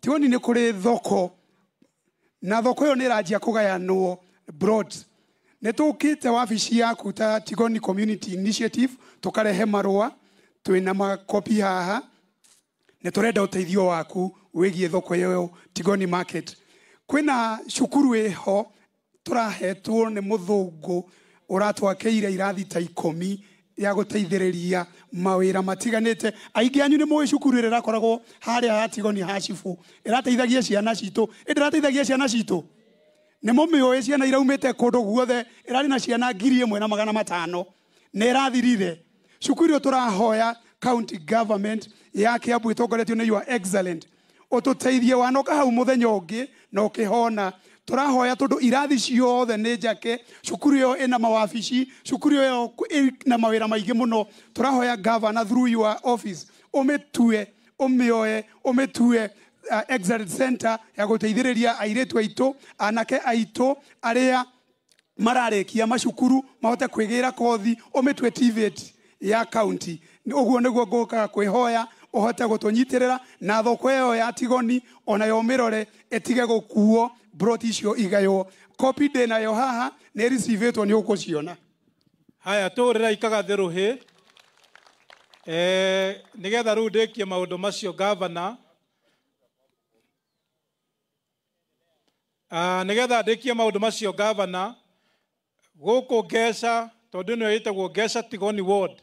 Tigoni nĩ kũrĩ thoko na thoko ĩyo nĩ ĩranjia kũgayanwo broad. Nĩ tũkĩte wabici yaku ta Tigoni Community Initiative tũkarehe marũa, twĩna makopi haha, nĩ tũrenda ũteithio waku wĩgiĩ thoko ĩyo Tigoni Market. Kwĩna cukuru ĩho tũrahetwo nĩ mũthũngũ ũratwakeire irathi ta 10 ya gũteithĩrĩria mawĩra matiganĩte. Aingĩ anyu nĩ mũĩ cukuru ĩrĩa ĩrakoragwo harĩa ha Tigoni ha Cibũ, ĩrateithagia ciana citũ. Ĩndĩrateithagia ciana citũ? Nĩ mũmĩũĩ ciana iraumĩte kũndũ guothe, ĩrarĩ na ciana 1500 nĩ ĩrathirire. Cukuru ĩyo tũrahoya county government ya Kiambu ĩtongoretio nĩ Your Excellent ũtũteithie, wanoka hau mũthenya ũngĩ na ũkĩhona. Tũrahoya tondũ irathi ciothe nĩ njake, cukuru ĩyo ĩna mawabici, cukuru ĩyo ĩna mawĩra maingĩ mũno. Tũrahoya governor through your office ũmĩtue, ũmĩoe, ũmĩtue Excellent Center ya gũteithĩrĩria airĩtu aitũ, anake aitũ arĩa mararĩkia macukuru mahote kwĩgĩra kothi, ũmĩtue TVET ya county. Ũguo nĩguo ngũkaga kwĩhoya ũhote gũtũnyitĩrĩra na thoko ĩyo ya Tigoni onayo mĩrore ĩtige gũkuo, broti icio igaywo. Kopi ndĩ nayo haha nĩ receivĩtwo, nĩ ũgũciona. Haya, tũhũrĩra ikagathĩ rũhĩ nĩgetha rĩu ndĩkie maũndũ macio gavana. Nĩgetha ndĩkie maũndũ macio gavana, gũkũ Ngeca, tondũ ĩno ĩtagwo Ngeca Tigoni Ward,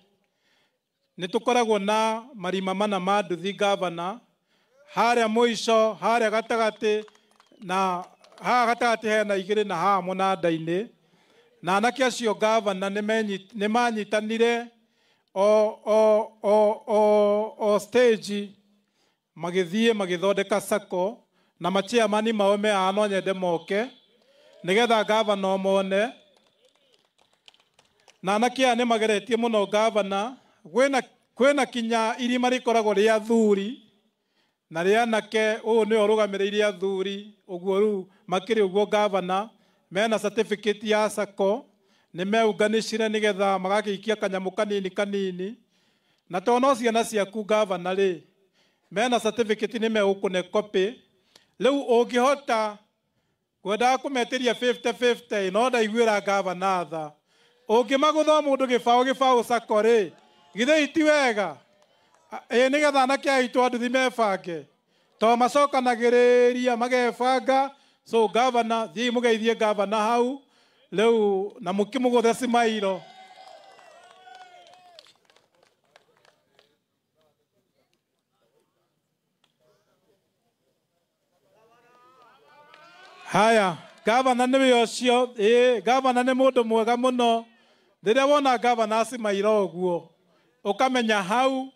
nĩ tũkoragwo na marima mana ma nduthi gavana, harĩa mũico, harĩa gatagatĩ, na haha gatagatĩ hena igĩrĩ na haha mũnanda-inĩ. Na anake acio gavana nĩ manyitanire o stage magĩthiĩ magĩthondeka sacco, na machairman mao me haha no nyende moke nĩgetha gavana omone. Na anake aya nĩ mageretie mũno gavana, kwĩna kinya irima rĩkoragwo rĩa athuri na rĩa anake, ũyũ nĩwe ũrũgamĩrĩire athuri, ũguo rĩu makĩrĩ ũguo gavana, mena certificate ya sacco, nĩ meunganicire nĩgetha magakĩikia kanyamũ kanini kanini. Na tondũ no ciana ciaku gavana rĩ, mena certificate nĩ megũkũne copy. Rĩu ũngĩhota kwendaga kũmetĩria 50-50, no ndaiguĩra gavana tha. Ũngĩmagũtha mũndũ gĩbaũ gĩbaũ sacco rĩ, githĩ ti wega? Ĩ nĩgetha anake aitũ a nduthi mebange, to macokanagĩrĩria magebanga. So gavana, thiĩi mũgeithie gavana hau rĩu na mũkĩmũgũthe cimairo. Haya, gavana nĩwe ũcio. Ĩ gavana nĩ mũndũ mwega mũno. Rĩrĩa wona gavana acimaira ũguo, ũkamenya hau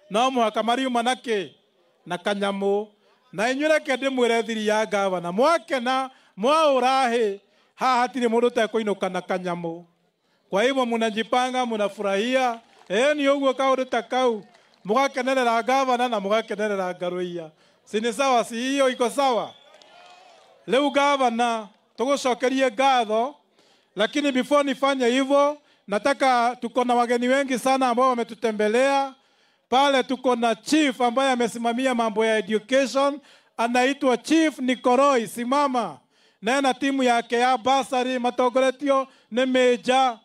no mũhaka mariuma na kĩ? Na kanyamũ. Na inyuĩ reke ndĩmwĩre thiri ya gavana, mwakena mwaũra hĩ, haha hatirĩ mũndũ ũtekũinũka na kanyamũ. Kwa hivyo mnajipanga, mnafurahia. Ni ũguo kaũndũ ta kau, mũgakenerera gavana na mũgakenerera Ngaruiya. Si ni sawa? Si hiyo iko sawa? Rĩu gavana tũgũcokerie ngatho, lakini before nifanye hivyo, nataka, tuko na wageni wengi sana ambao wametutembelea pale. Tuko na chief ambaye amesimamia mambo ya education, anaitwa Chief Nikoroi. Simama naye na timu yake ya basari matongoretio nĩ Major.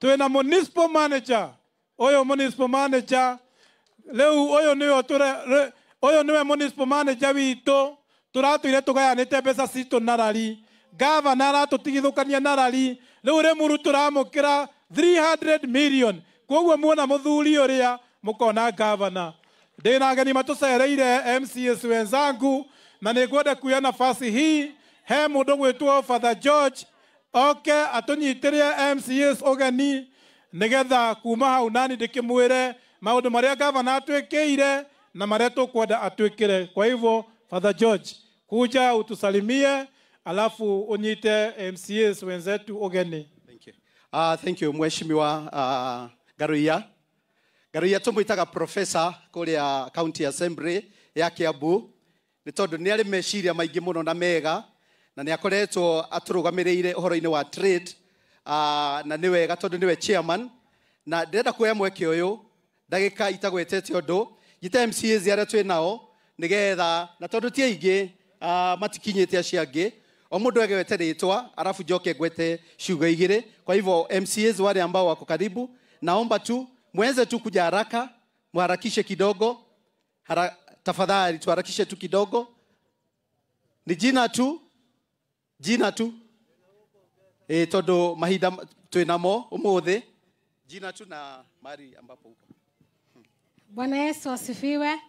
Twĩna municipal manager, ũyũ municipal manager rĩu, ũyũ nĩwe ũyũ nĩwe municipal manager witũ. Tũratũire tũgayanĩte mbeca citũ na rari, gavana aratũtigithũkania na rari. Rĩu Rĩmuru tũramũkĩra 300 million. Koguo muona mũthuri ũrĩa mũkona gavana. Ndĩna ageni matũcereire MCS wenzangu, na nĩngwenda kuoya nafasi hii he mũndũ gwĩtwo Father George oke atũnyitĩre MCS ũgeni, nĩgetha kuma hau nani ndĩkĩmwĩre maũndũ marĩa gavana atwĩkĩire na marĩa tũkwenda atwĩkĩre. Kwa hivyo Father George, kuja utusalimie, alafu unyite MCS wenzetu ũgeni. Thank you. Thank you Mheshimiwa Ngaruiya. Ngaruiya tũmwĩtaga professor kũrĩa County Assembly ya Kiambu, nĩ tondũ nĩ arĩ meciria maingĩ mũno na mega, na nĩ akoretwo atũrũgamĩrĩire ũhoro-inĩ wa trade, na nĩ wega tondũ nĩwe chairman. Na ndĩrenda kuoya mweke ũyũ ndagĩka itagwetete ũndũ njite MCAs arĩa twĩ nao nigetha na tondu ti aingĩ matikinyĩte acio angĩ, o mũndũ egwete rĩtwa arafu njoke ngwete ciugo igĩrĩ. Kwa hivyo MCAs wale ambao wako karibu, naomba tu muweze tu kuja haraka, muharakishe kidogo. Tafadhali tuharakishe tu kidogo. Ni jina tu, jina tu. Tondu mahinda twinamo umuthi, jina tu na mari ambapo uko. Bwana Yesu asifiwe.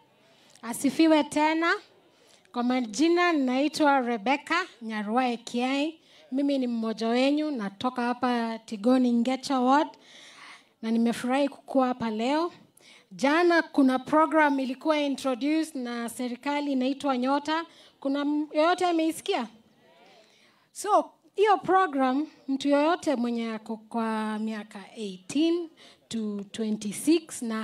Asifiwe tena. Kwa majina naitwa Rebecca Nyaruae Kiai. Mimi ni mmoja wenyu, natoka hapa Tigoni Ngecha Ward, na nimefurahi kukua hapa leo. Jana kuna program ilikuwa introduced na serikali inaitwa Nyota. Kuna yoyote ameisikia? So hiyo program, mtu yoyote mwenye ako kwa miaka 18 to 26 na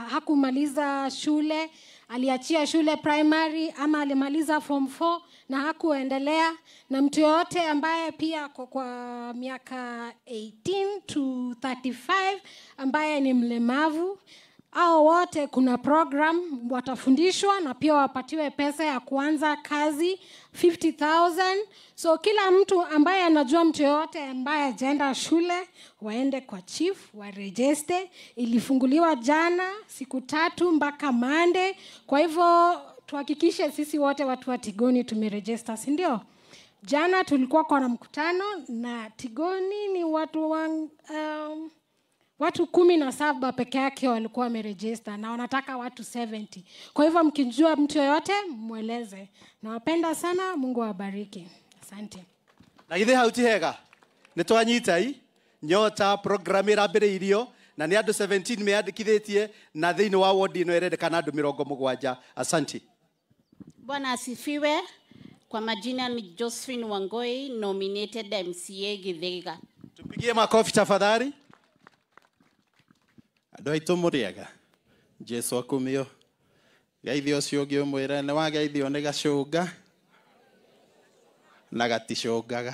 hakumaliza shule, aliachia shule primary ama alimaliza form 4 na hakuendelea, na mtu yoyote ambaye pia ako kwa miaka 18 to 35 ambaye ni mlemavu, hao wote kuna program watafundishwa na pia wapatiwe pesa ya kuanza kazi 50,000. So kila mtu ambaye anajua mtu yoyote ambaye hajaenda shule waende kwa chief warejeste. Ilifunguliwa jana siku 3 mpaka Monday. Kwa hivyo tuhakikishe sisi wote watu wa Tigoni tumerejesta, si ndio? Jana tulikuwa kwa na mkutano na Tigoni ni watu watu 17 peke yake walikuwa wameregister na wanataka watu 70. Kwa hivyo mkijua mtu yoyote mweleze. Nawapenda sana, Mungu awabariki. Asante. Na githe hau ti hega. Nĩ twanyita i Nyota program ĩrambĩrĩirio na nĩ andũ 17 meyandĩkithĩtie na thĩinĩ wa ward ĩno ĩrendekana andũ 70. Asante. Bwana asifiwe. Kwa majina ni Josephine Wangoi, nominated MCA Githiga. Tupigie makofi tafadhali. Andũ aitũ mũrĩega, Jesu akumio. Geithio ũcio ũngĩ ũmwĩre nĩ wageithio nĩ gacũnga na gaticũngaga.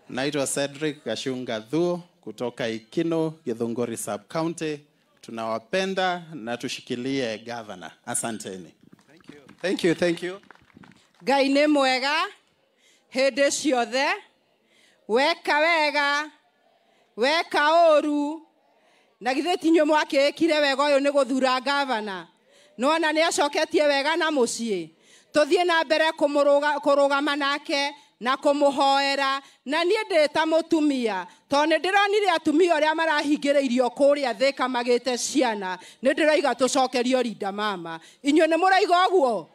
Naitwa Cedric Gachunga Thuo kutoka Ikino, Githunguri Sub County. Tunawapenda na tushikilie governor. Asanteni. Thank you. Thank you, thank you. Ngai nĩ mwega hĩndĩ ciothe, weka wega, weka ũru. Na githĩ ti inyuĩ mwakĩĩkire wega ũyũ nĩ gũthura gavana. Nĩwona nĩ acoketie wega na mũciĩ. Tũthiĩ na mbere kũrũgama nake na kũmũhoera. Na niĩ ndĩ ta mũtumia, tondũ nĩ ndĩronire atumia ũrĩa marahingĩrĩirio kũrĩa Thĩka magĩte ciana. Nĩ ndĩroiga tũcokerio Linda Mama. Inyuĩ nĩ mũraiga ũguo?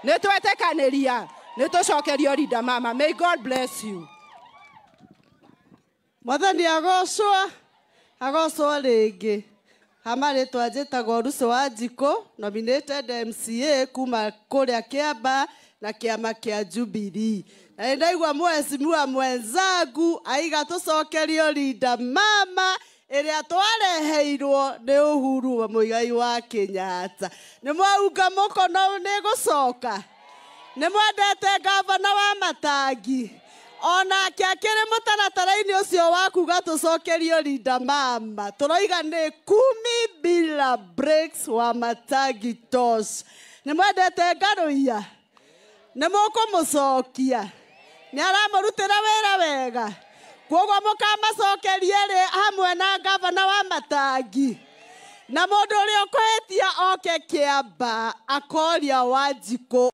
Nĩ twetĩkanĩria, nĩ tũcokerio Linda Mama. May God bless you. Mwathani agocwo, agocwo rĩngĩ. Hama rĩtwa njĩtagwo Ruco wa Njikũ, nominated MCA kuma kũrĩa Kĩamba na kĩama kĩa Jubilee. Na nĩ ndaigua mheshimiwa mwenzangu aiga tũcokerio Linda Mama ĩrĩa twareheirwo nĩ Uhuru wa Muigai wa Kenyatta. Nĩ mwaunga mũkono nĩ gũcoka. Nĩ mwendete gavana wa Matangi. Onake akĩrĩ mũtaratara-inĩ ũcio wa kuga tũcokerio Linda Mama. Tũroiga nĩ 10 bila breaks wa Matangi Tosh. Nĩ mwendete Ngaruiya? Nĩ mũkũmũcokia? Nĩ aramũrutĩra wĩra wega? Kwoguo mũkamacokerie rĩ hamwe na gavana wa Matangi. Na mũndũ ũrĩa ũkũhĩtia oke Kĩamba akoria Wanjikũ.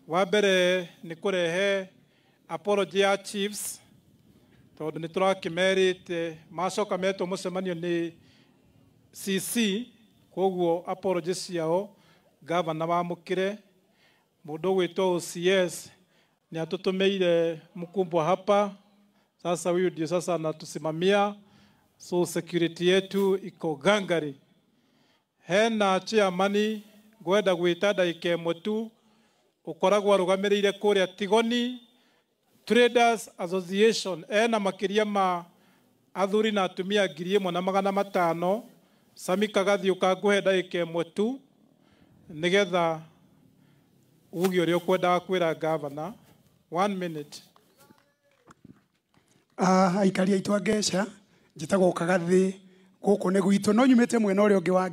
Wa mbere nĩ kũrehe apology ya chiefs tondũ nĩ tũrakĩmerĩte macoka metwo mũcemanio nĩ CC, koguo apology ciao gavana wamũkĩre. Mũndũ ũgwĩtwo OCS nĩ atũtũmĩire mkubwa hapa sasa, huyu ndio sasa anatusimamia, so security yetu iko gangari. Hena chairman ngwenda gwĩta ndagĩka ĩmwe tu ũkoragwo arũgamĩrĩire kũrĩa Tigoni Traders Association, ena makĩria ma athuri na atumia 1500. Sami Kagathi, ũkangũhe ndagĩka ĩmwe tu nĩgetha uge ũrĩa ũkwendaga kwĩra gavana. One minute. Aikari aitũ a Ngeca, njĩtagwo Kagathi, gũkũ nĩ gwitũ no nyumĩte mwena ũrĩa ũngĩ wa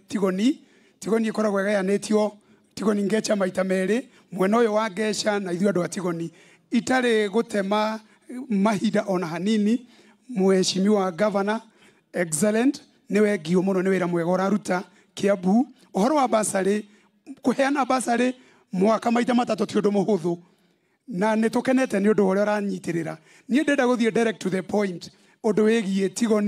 Tigoni. Tigoni ĩkoragwo ĩgayanĩtio Tigoni Ngeca maita merĩ, mwena ũyũ wa Ngeca na ithuĩ andũ a Tigoni. Itarĩ gũtema mahinda ona hanini, mheshimiwa governor excellent, nĩ wengio mũno nĩ wĩra mwega ũraruta Kiambu. Ũhoro wa basarĩ, kũheana basarĩ mwaka maita matatũ ti ũndũ mũhũthũ, na nĩ tũkenete nĩ ũndũ wa ũrĩa ũranyitĩrĩra. Niĩ ndĩrenda gũthiĩ direct to the point, ũndũ wĩgiĩ Tigoni.